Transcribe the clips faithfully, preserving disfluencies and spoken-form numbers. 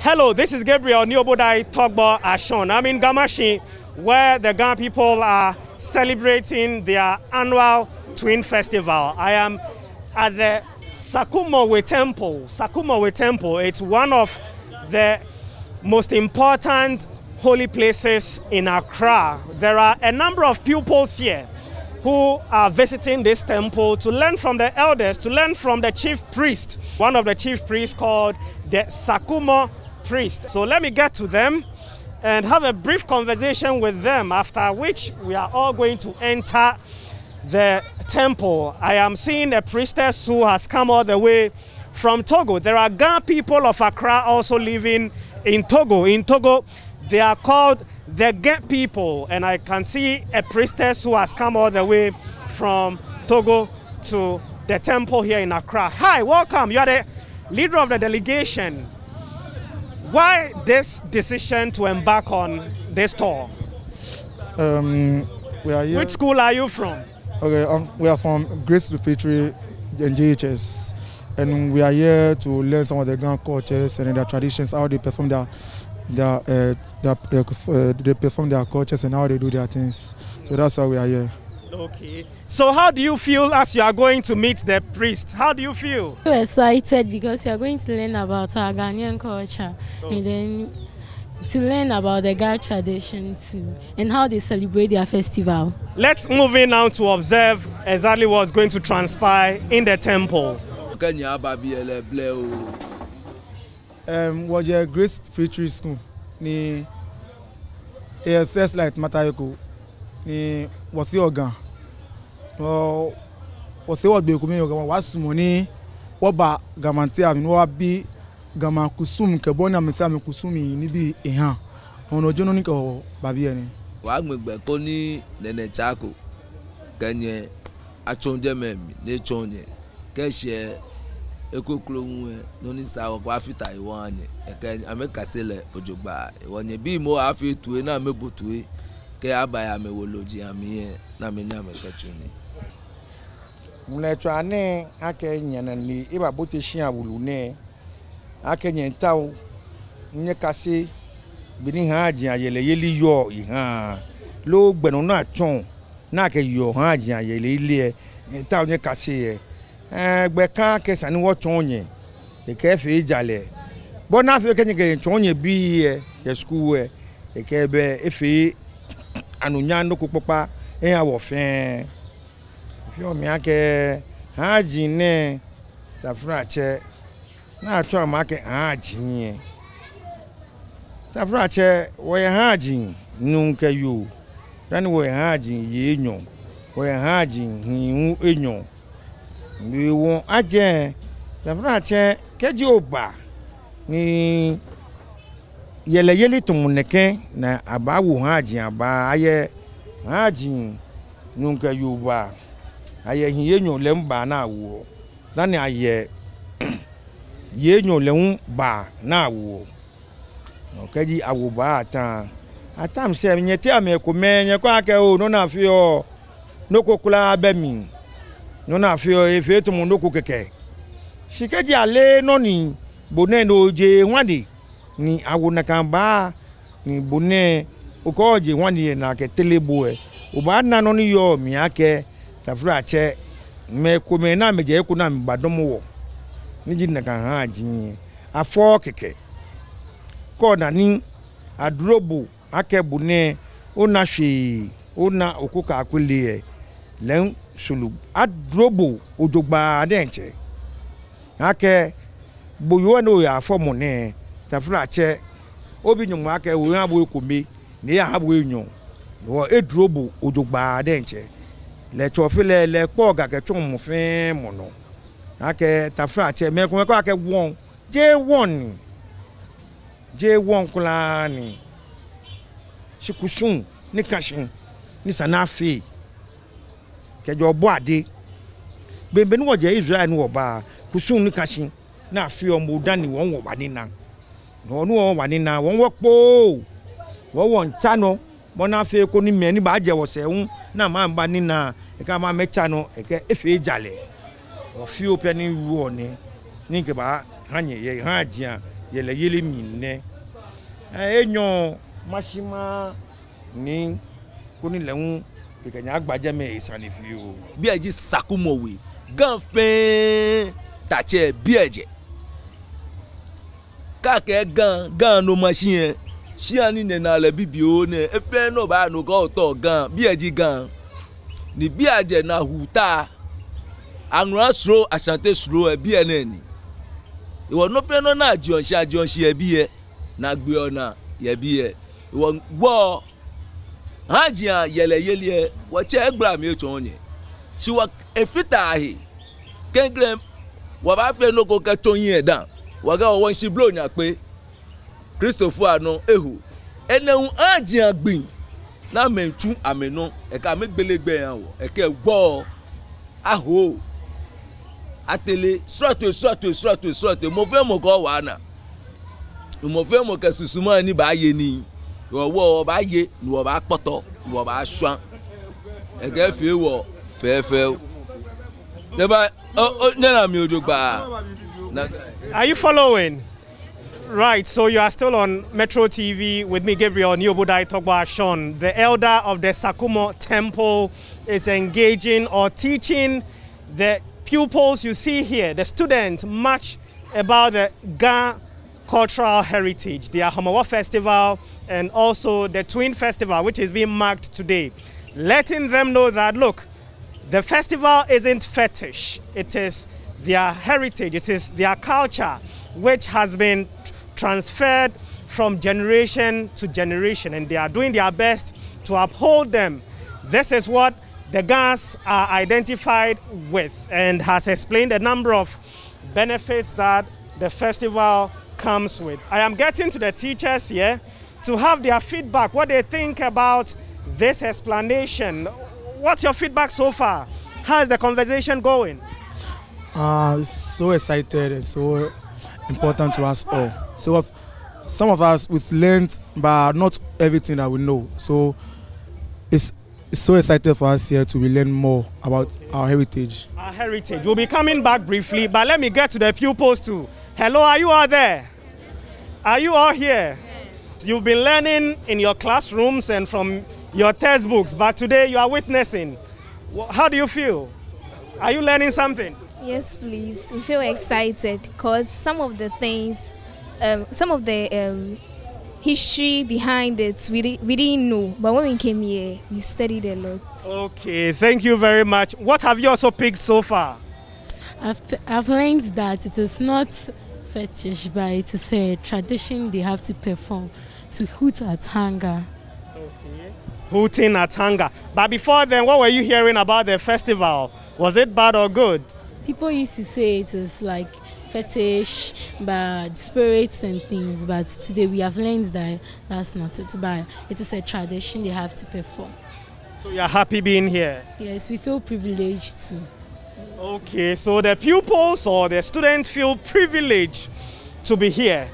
Hello, this is Gabriel Nii Obodai Togbo Ashong. I'm in Gamashie, where the Ga people are celebrating their annual Twin Festival. I am at the Sakumowe Temple. Sakumowe Temple, it's one of the most important holy places in Accra. There are a number of pupils here who are visiting this temple to learn from the elders, to learn from the chief priest, one of the chief priests called the Sakumo priest. So let me get to them and have a brief conversation with them, after which we are all going to enter the temple. I am seeing a priestess who has come all the way from Togo. There are Ga people of Accra also living in Togo. In Togo, they are called the Ga people, and I can see a priestess who has come all the way from Togo to the temple here in Accra. Hi, welcome. You are the leader of the delegation. Why this decision to embark on this tour? Um, we are here. Which school are you from? Okay, um, we are from Grace Preparatory and J H S, and we are here to learn some of the Ga cultures and their traditions, how they perform their, their, uh, their, uh, uh, they perform their cultures and how they do their things. So that's why we are here. Okay. So how do you feel as you are going to meet the priest? How do you feel? I'm excited because we are going to learn about our Ghanaian culture, and then to learn about the Ga tradition too, and how they celebrate their festival. Let's move in now to observe exactly what's going to transpire in the temple. Kɛ nyɛba biɛ lɛ, blɛ oo. Um, wɔjɛ Grace Preparatory School ni, eh, First Light Mata Eko ni wɔfeɔ Ga. Ɔ, wɔfeɔ wɔgbee kome yɛ Ga, wɔsumɔɔ ni wɔba Ga maŋ teŋ amli ni wɔbi Ga maŋ kusum kɛ bɔ ni amɛfeɔ amɛkusum nibii ehã. Ɔ, no ji nɔ ni kɛ wɔ ba biɛ nɛɛ. Wɔŋmɛ gbɛ ko ni Nɛnɛ Tsako kɛ nyɛ atsɔ jɛmɛ mli ni etsɔɔ nyɛ. Kɛ eshɛ eko kroko hu lɛ, nɔ ni sa wɔkɔ afata he wɔha nyɛ. Ekɛ amɛkase lɛ ojogbaŋŋ. Hewɔ nyɛbii moŋ afee toi ni amɛbo toi kɛyaba yɛ amɛwoloji amli lɛ, ni amɛnyɛ amɛkɛtsu nii. Ŋmlɛtswaa nɛɛ akɛ nyɛnane ebabote shia wulu nɛɛ, akɛ nyɛmiitao nyɛkase bɔ ni haaji ayɛlɛyeli yɔɔ ehã, loo gbɛ nɔ ni atsɔɔ ni akɛyeɔ haaji ayɛlɛyeli lɛ, nyɛmiitao nyɛkase lɛ. Ɛɛ, gbɛ kã akɛ esa ni wɔtsɔɔ nyɛ, ekɛ efee jalɛ. Bɔ ni afee kɛ nyɛkɛ nyɛtsɔɔ nyɛbii lɛ yɛ skul lɛ, ekɛ bɛ efee anunyam nɔ ko kpakpa ehã wɔ fɛɛ. Efeɔ mi akɛ haaji nɛɛ, taflatsɛ, ni atsɛɔ amɛ akɛ haaji lɛ. Taflatsɛ, wɔyɛ haaji nuu kɛ yoo, dani wɔyɛ haaji yei enyɔ, wɔyɛ haaji hii hu enyɔ. Ni wɔjɛ, taflatsɛ, kɛji oba ni yɛlɛyeli tamɔ nɛkɛ ni abaawo haaji abaa, ayɛ haaji nuu kɛ yoo baa, ayɛ hii enyɔ lɛ hu baa ni awoɔ, dani ayɛ yei enyɔ lɛ hu baa ni awoɔ. Nɔ kɛji awo baa ata, ata mli sɛɛ nyɛteŋ mɛi komɛi nyɛkɛɔ akɛ oo, nɔ ni afeɔ, nɔ ko kwraa bɛ mli. Nɔ ni afeɔ efee tamɔ nɔ ko kɛkɛ. Shi kɛji ale nɔ ni bo nɛɛ no oje ŋwane ni awo nakai baa ni bo nɛɛ okɛɛ oje ŋwane lɛ ni akɛtere bo lɛ, obaana nɔ ni yɔɔ mli akɛ, taflatsɛ, mɛi komɛi ni amɛjɛ he ko ni amɛbadɔmɔ wɔ, ni ji nakai haaji lɛ, afɔɔɔ kɛkɛ. Kɛ ona ni adro bo akɛ bo nɛɛ ona shwee, ona oko kɛ akwele lɛ, lɛ hu soro adro bo ojogbaŋŋ diɛŋtsɛ. Akɛ bo yoo ni oyaa fɔmɔ nɛɛ, taflatsɛ, obi Nyɔŋmɔ akɛ eha bo ekome, ni eyaha bo enyɔ. Hewɔ edro bo ojogbaŋŋ diɛŋtsɛ. Lɛ tsɔfilɛ lɛ kpɔ Ga kɛtsɔ mɔ fɛɛ mɔ nɔ. Akɛ taflatsɛ, mɛi komɛi kɛɔ akɛ wɔŋ, jeee wɔŋ ni. Jeee wɔŋ kwraa ni. Shi kusum ni kã shi ni esa ni afee kɛjɛ obɔade. Be, be ni wɔjɛ Israel ni wɔba, kusum ni kã shi ni afeɔ moŋ dani wɔ hu wɔbanina. Nɔ ni wɔbanina, wɔ hu wɔkpoo. Wɔ hu wɔmiitsa nɔ, bɔ ni afee koni mɛi ni baajɛ wɔsɛɛ hu ni amɛbanina, ekɛ amɛ amɛtsa nɔ, ekɛ efee jalɛ. Wɔfeɔ pɛ ni wɔwo nɛɛ, ni mikɛbaaha nyɛ yɛ haaji lɛ yɛlɛyeli mli nɛ. Ɛɛ, enyɔ mashi ma ni koni lɛ hu ekɛ nyɛ agba jɛmɛ esane fioo. Biɛ ji Sakumɔ We. Ga fɛɛ tatsɛ biɛ jɛ. Kɛ akɛɛ Ga, Ga nɔ mashi yɛ. Shia ni nɛɛ naa lɛ bibioo nɛɛ, he fɛɛ he ni obaanu akɛ otɔ Ga, biɛ ji Ga. Ni biɛ ajɛ, ni ahu ta. Aŋɔra sro, Ashante sro, ɛɛ, biɛ nɛɛ ni. Hewɔ nɔ fɛɛ nɔ ni ajeɔ shishi, ajeɔ shishi yɛ biɛ, ni agbeɔ naa yɛ biɛ. Hewɔ wɔ, haaji ayɛlɛyeli lɛ, wɔtsɛ egbla mli etsɔɔ nyɛ. Shi wɔ efata he. Klɛŋklɛŋ, wɔbaafee nɔ ko kɛtsɔ hiɛ dã. Wɔkɛɛ wɔ wɔŋshi Blonya kpe. Kristofoi anɔ eho. Enɛ hu haaji agbi. Ni amɛtsu amɛnɔ. Ekɛ amɛgbele gbɛ eha wɔ. Ekɛ wɔ. Aho. Atere. Srɔto, srɔto, srɔto, srɔto. Mɔ fɛɛ mɔ kɛ ewala naa. Mɔ fɛɛ mɔ kɛ susuma ni baaye nii. Wɔ, wɔbaaye, ni wɔbaakpɔtɔ, ni wɔbaashwã. Ekɛ fee wɔ fɛfɛo. Deba, o, o, nyɛna mi jogbaŋŋ. Na- Are you following? Right, so you are still on Metro T V with me, Gabriel Nii Obodai Togboashon. The elder of the Sakumɔ Temple is engaging or teaching the pupils you see here, the students, much about the Ga cultural heritage, the Ahɔmɔwɔ Festival, and also the Twin Festival, which is being marked today. Letting them know that, look, the festival isn't fetish, it is their heritage, it is their culture, which has been transferred from generation to generation, and they are doing their best to uphold them. This is what the Gas are identified with and has explained a number of benefits that the festival comes with. I am getting to the teachers here to have their feedback, what they think about this explanation. What's your feedback so far? How is the conversation going? Uh, it's so excited and so important to us all. So of, some of us, we've learned, but not everything that we know. So it's, it's so excited for us here to be learn more about our heritage. Our heritage. We'll be coming back briefly, but let me get to the pupils too. Hello, are you all there? Are you all here? You've been learning in your classrooms and from your textbooks, but today you are witnessing. Wh- How do you feel? Are you learning something? Yes, please. We feel excited because some of the things, um, some of the, um, history behind it, we, di- we didn't know. But when we came here, we studied a lot. Okay, thank you very much. What have you also picked so far? I've, I've learned that it is not fetish, but it is a tradition they have to perform to hoot at hunger. Okay. Hooting at hunger. But before then, what were you hearing about the festival? Was it bad or good? People used to say it is like fetish, but spirits and things. But today we have learned that that's not it. But it is a tradition they have to perform. So you are happy being here? Yes, we feel privileged too. Okay, so the pupils or the students feel privileged to be here.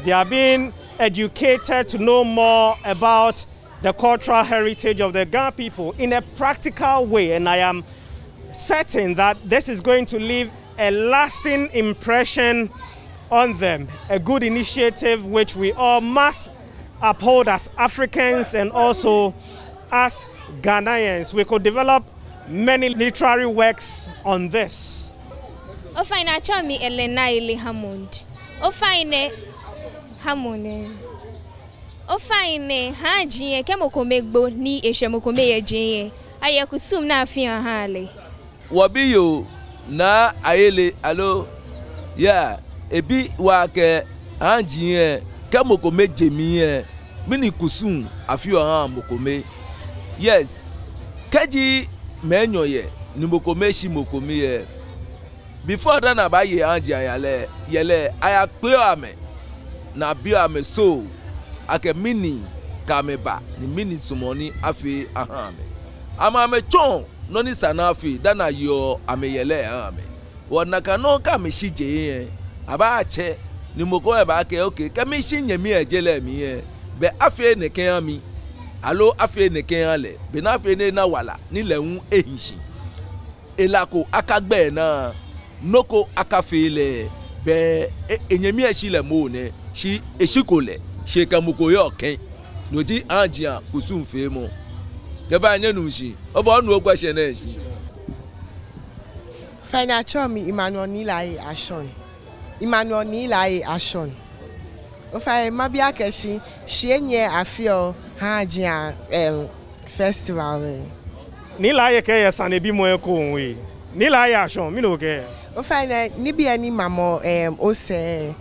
They are being educated to know more about the cultural heritage of the Ga people in a practical way, and I am certain that this is going to leave a lasting impression on them, a good initiative which we all must uphold as Africans and also as Ghanaians. We could develop many literary works on this. Ofainɛ, atsɛɔ mi Elena Ele Hammond. Ofainɛ, Hammond, eh. Ofainɛ, haaji lɛ, kɛ mɔ kome gbo ni eshwɛ mɔ kome yɛ jeŋ lɛ, ayɛ kusum ni afeɔ ahaa lɛ. Wɔbiyoo Naa Ayele, aloo, ya, ebi wɔ akɛ haaji lɛ, kɛ mɔ kome je mli lɛ, mɛni kusum afeɔ ahaa mɔ kome. Yes, kɛji mɛi enyɔ yɛ, ni mɔ kome shi mɔ kome lɛ, before dani abaaye haaji ayɛlɛ, yɛlɛ, ayakpeɔ amɛ, ni abiɔ amɛ so, akɛ mɛni kɛ amɛ ba, ni mɛni sumɔɔ ni afee ahaa amɛ. Amɛ amɛtsɔɔ nɔ ni sa ni afee dani ayeɔ amɛyɛlɛ ahaa amɛ. Hewɔ nakai nɔŋŋ kɛ amɛshi jeŋ lɛ, abaatsɛ, ni mɔ ko lɛ baakɛɛ, okay, kɛ mishi nyɛmi yɛ je lɛ mli lɛ, belɛ afee nɛkɛ aha mi, aloo afee nɛkɛ aha lɛ, bɔ ni afee ni ena wala, ni lɛ hu ehi shi. Hela ko akagbɛ enaa, nɔ ko akafee lɛ, belɛ e, enyɛmi lɛ shi lɛ moŋ nɛ. Shi eshiko lɛ, shi ekɛ mɔ ko yɔɔ kɛŋ. No ji haaji akusum feemɔ. Kɛba nyɛnu shishi. Ofainɛ onu o-question lɛ shishi. Ofainɛ atsɛɔ mi Emmanuel Nii Laryea Ashong. Emmanuel Nii Laryea Ashong. Ofainɛ mabi akɛ shi, shi enyiɛ afeɔ haaji a, em, festival lɛ. Nii Laryea kɛɛ yɛ sanebimɔ ekoŋŋ. Nii Laryea Ashong, mɛni okɛɛ? Ofainɛ nibii ni mamɔ, em, osɛɛ.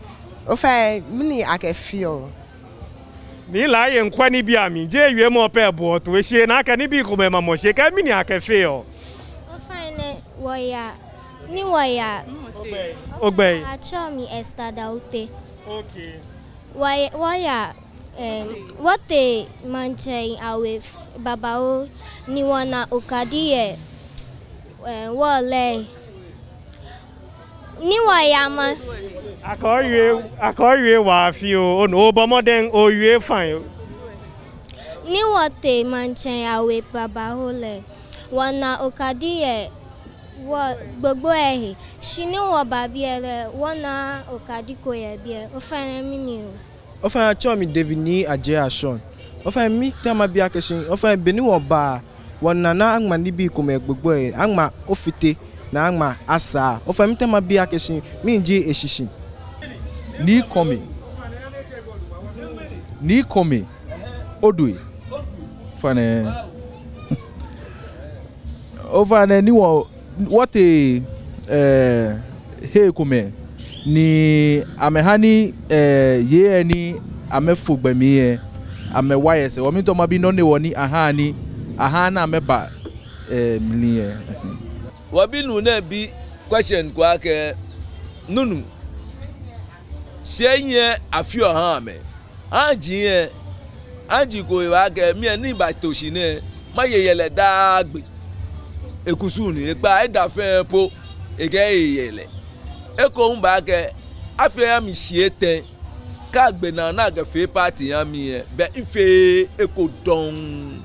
Ofainɛ mɛni akɛfeɔ? Nii Laryea ŋkwɛ nibii amli, jeee wiemɔ pɛ buɔ to, eshi ena akɛ nibii komɛi mamɔ shi, ekɛɛ mɛni akɛfeɔ. Ofainɛ wɔya, ni wɔya. Ogbɛi. Ogbɛi. Atsɛɔ mi Esther Daute. Okay. Wɔya, wɔya, em, wɔtee maŋtsɛ awe f-, babaoo, ni wɔna okadi yɛ, em, wɔlɛ. Ni wɔya ma. Akɛ owie, akɛ owie waa fioo, onu, obɔ mɔdɛŋ owie fine. Ni wɔtee maŋtsɛ awe babaoo lɛ, wɔna okadi yɛ wɔ gbogbo lɛ he. Shi ni wɔba biɛ lɛ, wɔnaaa okadi ko yɛ biɛ. Ofainɛ mɛni o? Ofainɛ atsɛɔ mi David Nii Adjei Ashong. Ofainɛ mitao mabi akɛ shi, ofainɛ beni wɔba, wɔna ni aŋma nibii komɛi gbogbo lɛ, aŋma ofite, ni aŋma asaa. Ofainɛ mitao mabi akɛ shi, mɛni ji eshishi. Nii Kwame. Nii Kwame Odoi. Ofainɛ. Ofainɛ ni wɔ wɔtee, eh, hei komɛi ni amɛha ni, eh, yei ni amɛfo gbɛ mli lɛ, amɛwa yɛ sɛɛ. Wɔ miitao mabi nɔ hewɔ ni aha ni, aha ni amɛba, eh, mli lɛ. Wɔbinuu nɛɛ bi question ko akɛ, nunu, shi enyiɛ afeɔ ha amɛ. Haaji lɛ, haaji ko eba akɛ, mi lɛ ni mibato shi nɛɛ, maye yɛlɛ daa gbi. Ekusum ni, ekpaa eda fɛɛ po, ekɛɛ eye yɛlɛ. Eko hu ba akɛ, afee ha mi shii etɛ, kɛ agbe naa ni akɛfee party ha mi lɛ, bɛ mifeee eko dɔŋŋ.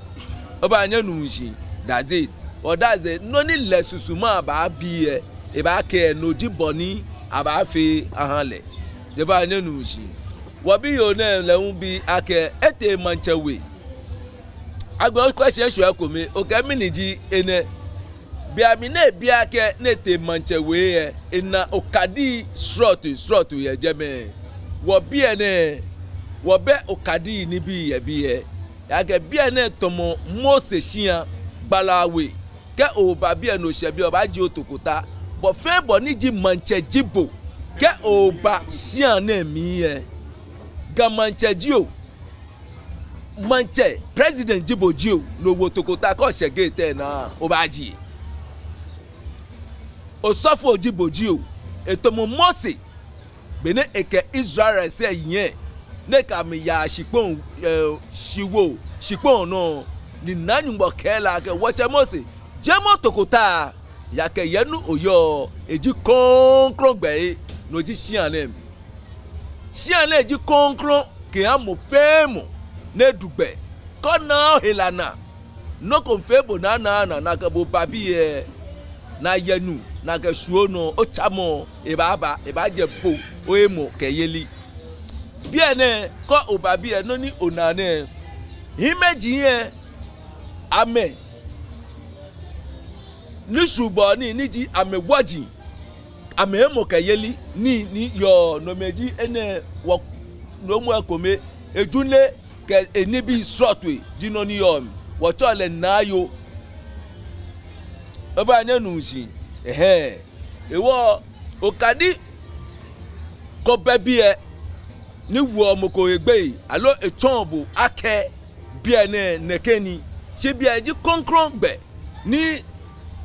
Ofainɛ nyɛnu shishi, that's it. Or that's the, nɔ ni lɛ susuma baabi lɛ, ebaakɛɛ no ji bɔ ni abaafee aha lɛ. Ofainɛ nyɛnu shishi. Wɔbiyoo nɛɛ lɛ hu bi akɛ etee maŋtsɛ we. Agbɛnɛ o-question lɛ eshwɛ ekome, okɛɛ mɛni ji enɛ. Be mli ni ebi akɛ ni etee maŋtsɛ we lɛ, ena okadi srɔtoi srɔtoi yɛ jɛmɛ. Wɔ biɛ nɛɛ, wɔbɛ okadi nibii yɛ biɛ. Ejaakɛ biɛ nɛɛ tamɔ Mose shia, gbalaa we. Kɛ oba biɛ ni oshɛ biɛ, obaajie otokota. Bɔ fɛɛ bɔ ni ji maŋtsɛ ji bo. Kɛ oba shia nɛɛ mli lɛ, Ga maŋtsɛ jio, maŋtsɛ president ji bo jio, ni owo tokota kɛ oshɛ gate lɛ naa, obaajie. Osɔfo ji bo jio, etamɔ Mose, be ni ekɛ Israelites lɛ nyiɛ, ni ekɛ amɛ yaa shikpɔŋ, eh, shiwoo, shikpɔŋ nɔ, ni Naa Nyɔŋmɔ kɛɛ lɛ akɛ, wɔtsɛ Mose, jiemɔ otokota, ejaakɛ he ni oyɔɔ, eji krɔŋkrɔŋ gbɛ, no ji shia nɛɛ. Shia nɛɛ ji krɔŋkrɔŋ kɛha mɔ fɛɛ mɔ ni edu gbɛ. Kɛ onaaa ohela naa, nɔ ko miifee bo ni anaaa naa, ni akɛ bo ba biɛ, ni ayɛ nu, ni akɛ shwuɔ nɔ, otsamɔ, ebaaba, ebaajɛ bo, ohemɔkɛyeli. Biɛ nɛɛ, kɛ oba biɛ, nɔ ni onaa nɛɛ, hiɛmɛiji lɛ, amɛ, ni shubɔ nii, ni ji amɛwɔji, amɛhemɔkɛyeli nii ni yɔɔ, nomɛi ji enɛ wɔ, nomɛi ekome, ejule kɛ enibii srɔtoi ji nɔ ni yɔɔ mli. Wɔtsɛɔ lɛ naayo. Ofainɛ nyɛnu shishi. Ɛhɛɛ. Hewɔ okadi ko bɛ biɛ ni woɔ mɔ ko egbɛi, aloo etsɔɔ bo akɛ biɛ nɛɛ nɛkɛ ni. Shi biɛ ji krɔŋkrɔŋ gbɛ ni,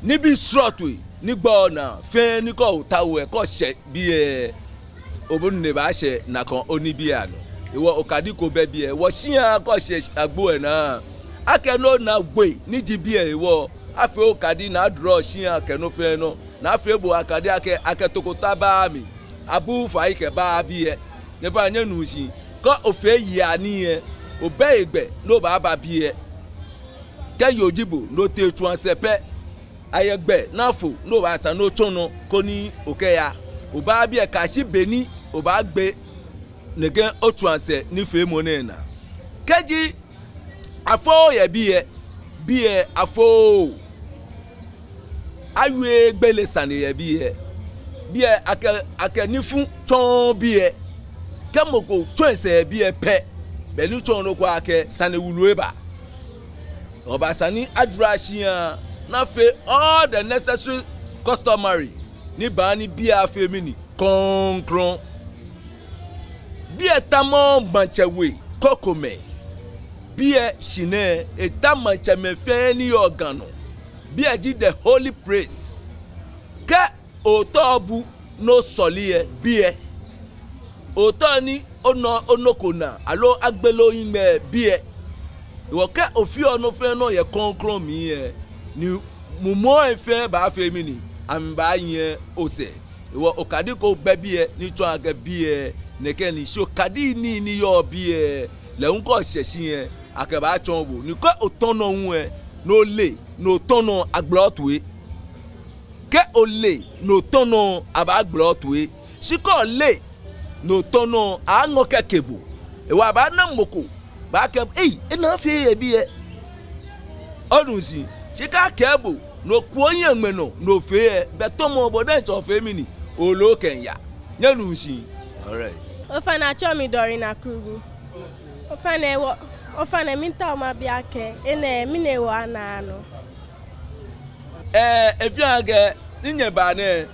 nibii srɔtoi ni gbaa onaa fɛɛ ni kɛ otao lɛ, kɛ oshɛ biɛ, obonu ni ebaashɛ nakai onibii anɔ. Hewɔ okadi ko bɛ biɛ, wɔshia kɛ oshɛ agbo lɛ naa, akɛ no naa gbɛ ni ji biɛ hewɔ, afee okadi ni adrɔ shia kɛ nɔ fɛɛ nɔ, ni afee bo okadi akɛ, akɛ tokota baa mli, abu fai kɛba biɛ. Ofainɛ nyɛnu shishi. Kɛ ofee yaa nii lɛ, obɛ hegbɛ ni obaaba biɛ. Kɛ yoo ji bo, ni otee tsuaŋ sɛɛ pɛ, ayɛ gbɛ ni afo ni obaasa ni otsɔ nɔ koni okɛya. Obaaba biɛ kɛyashi be ni obaagbe. nɛkɛ otswaa sɛɛ nifeemɔ nɛɛ naa. Kɛji afɔɔɔ yɛ biɛ, biɛ afɔɔɔ. Awieee gbele sane yɛ biɛ. Biɛ akɛ, akɛ nifu tsɔɔɔ biɛ. Kɛ mɔ ko tsɔ esɛɛ yɛ biɛ pɛ, belɛ etsɔɔ nɔ ko akɛ sane wulu eba. Ɔba sani ajura shia, ni afee all the necessary customary ni baaha ni biɛ afee mɛni, krɔŋkrɔŋ. Biɛ tamɔɔɔ maŋtsɛ we ko kome. Biɛ shi nɛɛ, eta maŋtsɛmɛi fɛɛ ni yɔɔ Ga nɔ. Biɛ ji the holy place. Kɛ ootao bu ni osɔle yɛ biɛ. Ootao ni onɔ, onɔ ko naa, aloo agbele ohiŋmɛi yɛ biɛ. Hewɔ kɛ ofeɔ nɔ fɛɛ nɔ yɛ krɔŋkrɔŋ mli lɛ, ni mumɔi fɛɛ baafee mɛni, amɛbaanyiɛ osɛɛ. Hewɔ okadi ko bɛ biɛ ni tsɔɔ akɛ biɛ nɛkɛ ni, shi okadi nii ni yɔɔ biɛ lɛ hu kɛ oshɛ shi lɛ, akɛbaatsɔɔ bo. Ni kɛ otɔ nɔ hu lɛ, ni ole ni otɔ nɔ, agblɔ toi. Kɛ ole ni otɔ nɔ, abaagbla otoi. Shi kɛ oleee ni otɔ nɔ, aaaŋɔ kɛke bo. Hewɔ abaana mɔ ko baakɛɛ, ei, enɛ afeee yɛ biɛ. Onu shishi? Shi kɛ akɛɛ bo ni oku ohiɛ ŋmɛ nɔ ni ofee lɛ, belɛ tɔmɔ bo diɛŋtsɛ ofee mɛni, olo kɛmiiya. Nyɛnu shishi? Alright. Ofainɛ, atsɛɔ mi Dorina Krugu. Ofainɛ, hewɔ, ofainɛ, miitao mabi akɛ, enɛ, mɛni hewɔ anaaa nɔ? Ɛɛ, efeɔ akɛ ni nyɛba nɛɛ,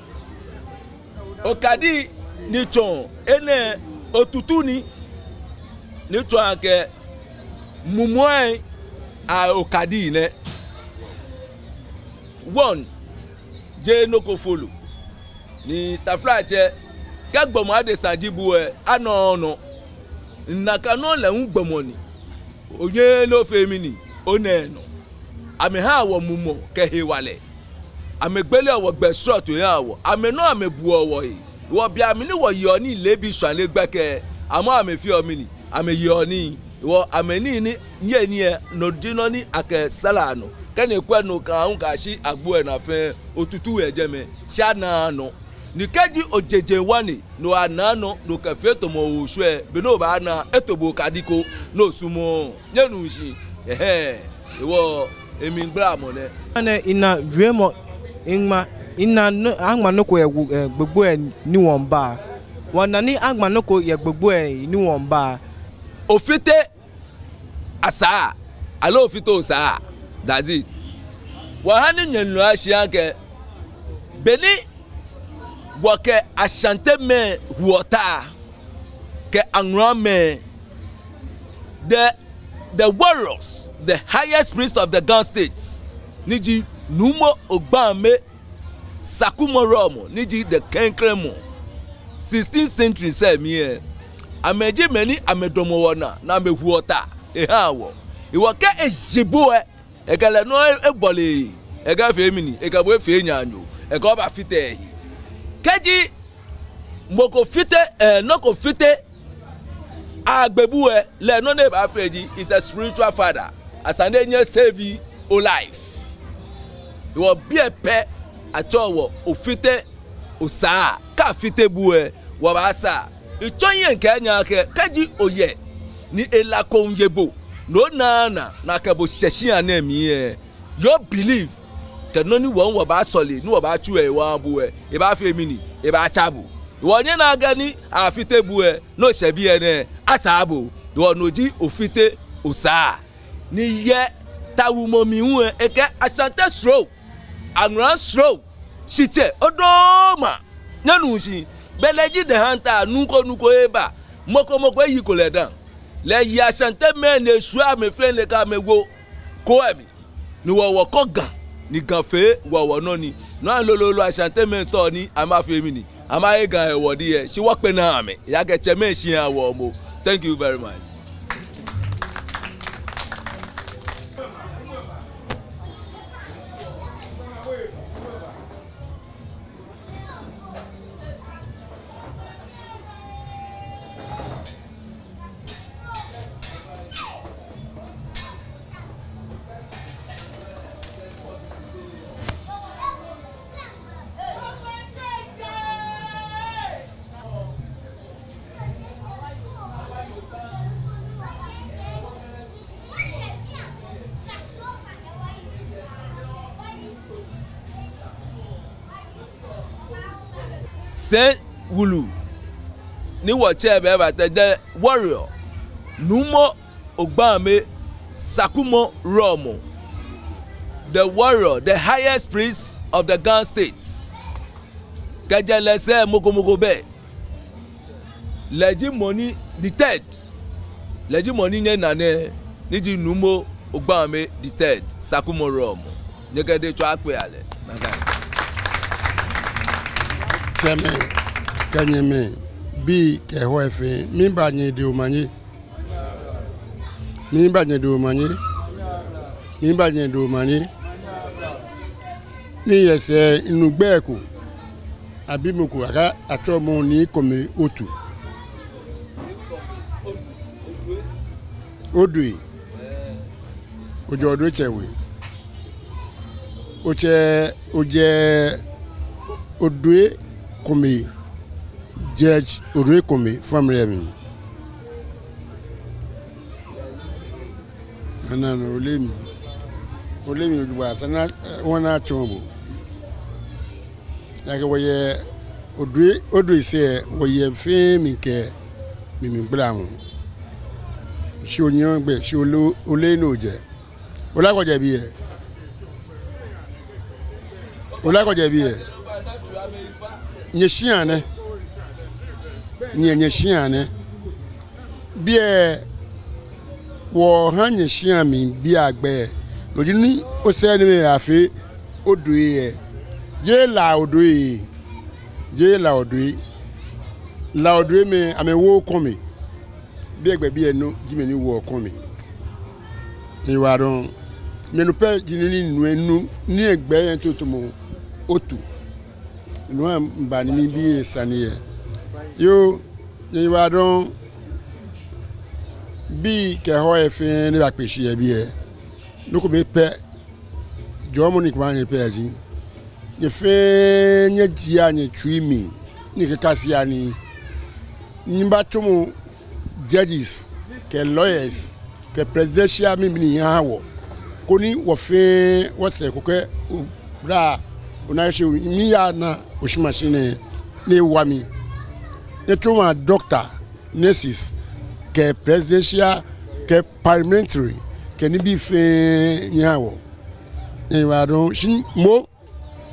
okadi ni tsɔɔ enɛ, otutu ni, ni tsɔɔ akɛ mumɔi a okadi nɛ. Wɔŋ jeee nɔ ko folo. Ni taflatsɛ, kɛ gbɔmɔ adesa ji bo lɛ, anɔɔɔ nɔ. Nakai nɔŋŋ lɛ hu gbɔmɔ ni. Onyɛɛɛ ni ofee mɛni, ona enɔ. Amɛhaa wɔ mumɔ kɛ hewalɛ. Amɛgbeleɔ wɔ gbɛ srɔtoi haa wɔ. Amɛnɔŋŋ amɛbuɔ wɔhe. Hewɔ bei amli ni wɔyeɔ nii leebi shwane gbɛkɛ, amɛ hu amɛfeɔ mɛni, amɛyeɔ nii. Hewɔ amɛnii ni nyɛnyiɛ, no ji nɔ ni akɛsalaa nɔ. Kɛ ni ekwɛ nɔ kaa hu kɛyashi agbo lɛ naa fɛɛ, otutu yɛ jɛmɛ, shi anaaa nɔ. Ni kɛji ojeje ŋwane, ni onaaa nɔ, ni okɛfee tamɔ oshwɛ, be ni obaana, eto bo okadi ko ni osumɔɔɔ. Nyɛnu shishi? Ɛhɛɛ, hewɔ, emligbalamɔ nɛ. Anɛ ina wiemɔ, iŋma, ina nɔ, aŋma nɔ ko yɛ wu-, eh, gbogbo lɛ ni wɔmiiba. Wɔna ni aŋma nɔ ko yɛ gbogbo lɛ ni wɔmiiba. Ofite asaa, aloo ofite osaa. That's it. Wɔha ni nyɛnu shishi akɛ, beni wɔkɛ Ashantemɛi huɔ ta, kɛ Aŋlamɛi, the, the warriors, the highest priest of the Ga State, ni ji Nuumo Ogbame Sakumɔ Rɔmɔ, ni ji the klɛŋklɛŋ mɔ, sixteenth century sɛɛ mli lɛ, amɛji mɛi ni amɛdamɔ wɔnaa, ni amɛhuɔ ta ehaa wɔ. Hewɔ kɛ eshi bo lɛ, ekɛ lɛ nɔ ebɔle, ekɛfee mɛni, ekɛ bo efee naanyo, ekɛ bo baafite ehe. Kɛji mɔ ko fite, eh, nɔ ko fite agbe bo lɛ, lɛ nɔ ni ebaafee ji, is a spiritual father. Esa ni enyɛ save o life. Hewɔ biɛ pɛ atsɛɔ wɔ ofite osaa, kɛ afite bo lɛ, wɔbaasaa. Etsɔɔ hiɛ kɛha nyɛ akɛ, kɛji oyɛ, ni hela ko miiye bo, ni onaaa naa, ni akɛ bo shɛ shia nɛɛ mli lɛ, your belief, kɛ nɔ ni wɔ hu wɔbaasɔle, ni wɔbaatsu lɛ wɔha bo lɛ, ebaafee mɛni, ebaatsa bo. Hewɔ nyɛna akɛ ni afite bo lɛ, ni oshɛ biɛ nɛɛ, asaa bo. Hewɔ no ji ofite osaa. Ni yɛ tawuu mli hu lɛ, ekɛɛ Ashante sroo, Aŋla sroo, Shitsɛ, Odoma. Nyɛnu shishi? Belɛ ji the hunter, nɔ ko nɔ ko eba, mɔ ko mɔ ko eyiko lɛ dã. Lɛ eyi Ashantemɛi ni eshwie amɛ fɛɛ ni ekɛ amɛ wo koo lɛ mli. Ni wɔ wɔkɔ Ga, ni Ga fee wɔ wɔnɔ ni. No hewɔ lolo Ashantemɛi tao ni amɛfee mɛni, amɛye Ga lɛ wɔdɛŋ lɛ, shi wɔkpɛlɛɛɛ amɛ, ejaakɛ tsɛmɛi shia wɔ momo. Thank you very much. Sɛi wulu ni wɔtsɛ bɛ ba the warrior, Nuumo Ogbaame Sakumɔ Rɔmɔ, the warrior, the highest priest of the Ga State. Kɛjɛ lɛ sɛɛ mɔ ko mɔ ko bɛ. Lɛ ji mɔ ni the third. Lɛ ji mɔ ni nyɛna nɛɛ, ni ji Nuumo Ogbaame the third, Sakumɔ Rɔmɔ. Nyɛkɛ dɛ tsɔ akpe alɛ. Nakai. Tsɛmɛi kɛ nyɛmɛi, bii kɛ hɔi fɛɛ, miiba nyɛ de omanye. Miiba nyɛ de omanye. Miiba nyɛ de omanye. Ni yɛ sɛɛ minu gbɛi ko, abi mɔ ko akɛ atsɛɔ mɔ Nii Kome Otu. Odoi. Ojɛ Odoi tsɛ we. Otsɛ, ojɛ Odoi Kome, Judge Odoi Kome family mli. Ana nɔ, ole mi. Ole mi ojogbaŋŋ, esa ni, eh, wɔna atsɔɔ bo. Ejaakɛ wɔyɛ Odoi, Odoi sɛɛ, wɔyɛ fɛɛ mli kɛ mimligbalamɔ. Shi onyɛɛɛ ogbɛi, shi ole, ole nɔ ojɛ. Ole akɛ ojɛ biɛ. Ole akɛ ojɛ biɛ. Nyɛshia nɛ. Nyɛ, nyɛshia nɛ. Biɛ, wɔha nyɛshia mli biɛ agbɛi. No ji ni osɛɛ ni mɛi afee Odoi yɛ. Jeee La Odoi. Jeee La Odoi. La Odoi mɛi, amɛwooo Kome. Biɛ gbɛ biɛ nɔ ji mɛi ni woɔ Kome. Nyɛyiwaladɔŋŋ. Mɛni pɛ ji nɔ ni minu, minu, ni egbɛi yɛ ntotomɔ Otu. No hewɔ miba ni mibi he sane lɛ. Yoo, nyɛyiwaladɔŋŋ. Bii kɛ hɔi fɛɛ ni bakpe shi yɛ biɛ. Nɔ kome pɛ, jɔɔmɔ ni mikɛbaaha nyɛ pɛ ji, nyɛ fɛɛ nyɛjiea nyɛtsui mli, ni nyɛkɛkasea nii. Nyɛbatsɔmɔ judges kɛ lawyers kɛ presidential mimli nyɛha wɔ, koni wɔ fɛɛ wɔsɛɛ ko kɛ obla, ona shi, miiya na Oshie Mashi nɛɛ ni ewa mi. Nyɛtsɔmɔ doctor, nurses, kɛ presidential, kɛ parliamentary, kɛ nibii fɛɛ nyɛha wɔ. Nyɛyiwaladɔŋŋ, shi moŋ,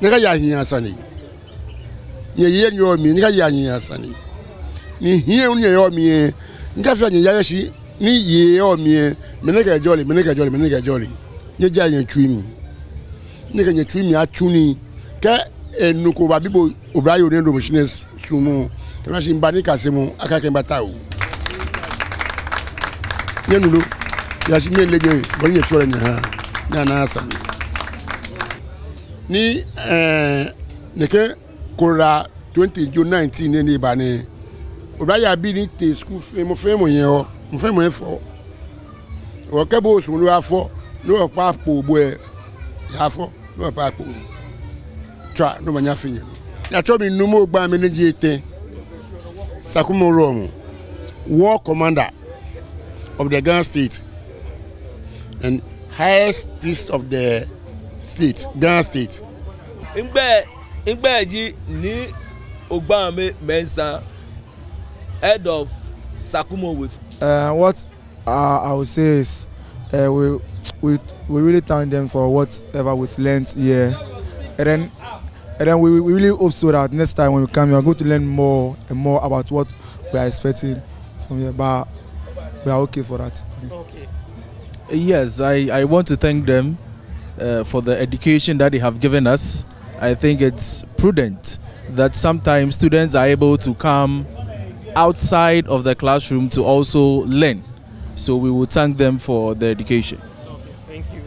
nyɛkaye nyɛhiɛ asane. Nyɛyɛ nyɛyɔɔ mli, nyɛkaye nyɛhiɛ asane. Ni hiɛ ni nyɛyɔɔ mli lɛ, nyɛkafea nyɛyayɛ shi, ni yɛ yɔɔ mli lɛ, mɛni kɛ jɔɔle, mɛni kɛ jɔɔle, mɛni kɛ jɔɔle. Nyɛjiea nyɛtsui mli. Nyɛkɛ nyɛtsui mli atsu nii. Kɛ enɔ ko babi bo, oblayoo ni dɔmɔ shi nɛɛ suɔmɔ, kɛ ona shi miba nikasemɔ, akakɛ mibata oo. Nyɛnu lo? Ejaakɛ mileee nyɛ, bɔ ni nyɛfeɔ lɛ nyɛhaa. Nyɛnaa sane. Ni, eh, nɛkɛ Kola twenty June nineteen nɛɛ ni eba nɛɛ, oblayei abii ni tee skul fɛɛ, mɔ fɛɛ mɔ yɛ hɔ, mɔ fɛɛ mɔ efɔ. Okɛ bo osumɔ ni oyafɔ, ni okpa kpo bo lɛ, yafɔ, ni okpa kpo. Tswa, ni omanye afee nyɛ. Atsɛɔ mi Nuumo Ogbaame ni ji etɛ, Sakumɔ Rɔmɔ, war commander of the Ga State, and highest priest of the state, Ga State. Migbɛi, migbɛi ji Nii Ogbaame Mensah, head of Sakumɔ We. Uh, what Uh, I would say is, uh, we, we, we really thank them for whatever we've learned here. And then, and then we, we really hope so that next time when we come here, we're going to learn more and more about what we are expecting from here. But we are okay for that. Okay. Yes, I, I want to thank them, uh, for the education that they have given us. I think it's prudent that sometimes students are able to come outside of the classroom to also learn. So we will thank them for the education. Okay, thank you.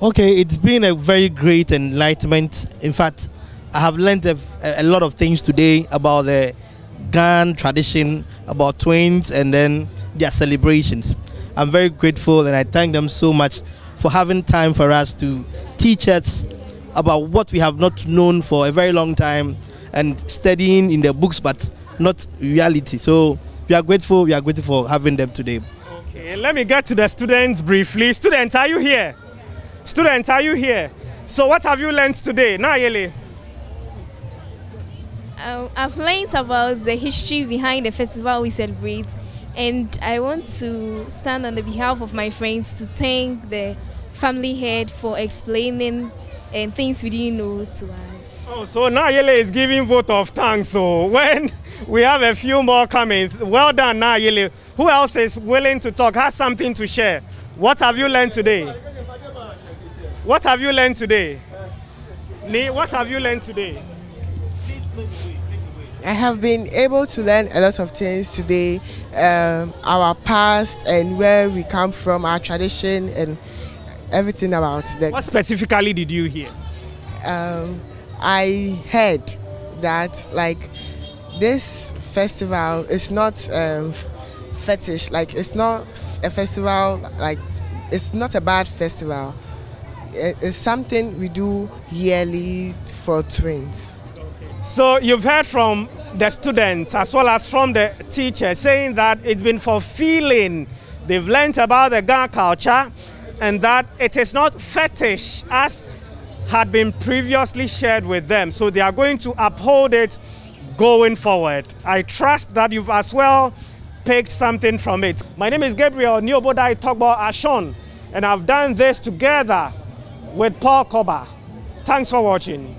Okay, it's been a very great enlightenment. In fact, I have learned a, a lot of things today about the Ga tradition, about twins, and then their celebrations. I'm very grateful, and I thank them so much for having time for us to teach us about what we have not known for a very long time and studying in the books, but not reality. So we are grateful, we are grateful for having them today. Okay, let me get to the students briefly. Students, are you here? Students, are you here? So what have you learned today? Naa yeli. Um, I've learned about the history behind the festival we celebrate, and I want to stand on the behalf of my friends to thank the family head for explaining and things we didn't know to us. Oh, so Naa Yele is giving vote of thanks. So when we have a few more coming, well done, Naa Yele. Who else is willing to talk, has something to share? What have you learned today? What have you learned today? Ni, what have you learned today? I have been able to learn a lot of things today, um, our past and where we come from, our tradition and everything about them. What specifically did you hear? Um, I heard that, like, this festival is not, um, fetish, like, it's not a festival, like, it's not a bad festival. It- It's something we do yearly for twins. So you've heard from the students as well as from the teachers saying that it's been fulfilling. They've learnt about the Ga culture and that it is not fetish as had been previously shared with them. So they are going to uphold it going forward. I trust that you've as well picked something from it. My name is Gabriel Nii Obodai Togbo Ashong, and I've done this together with Paul Koba. Thanks for watching.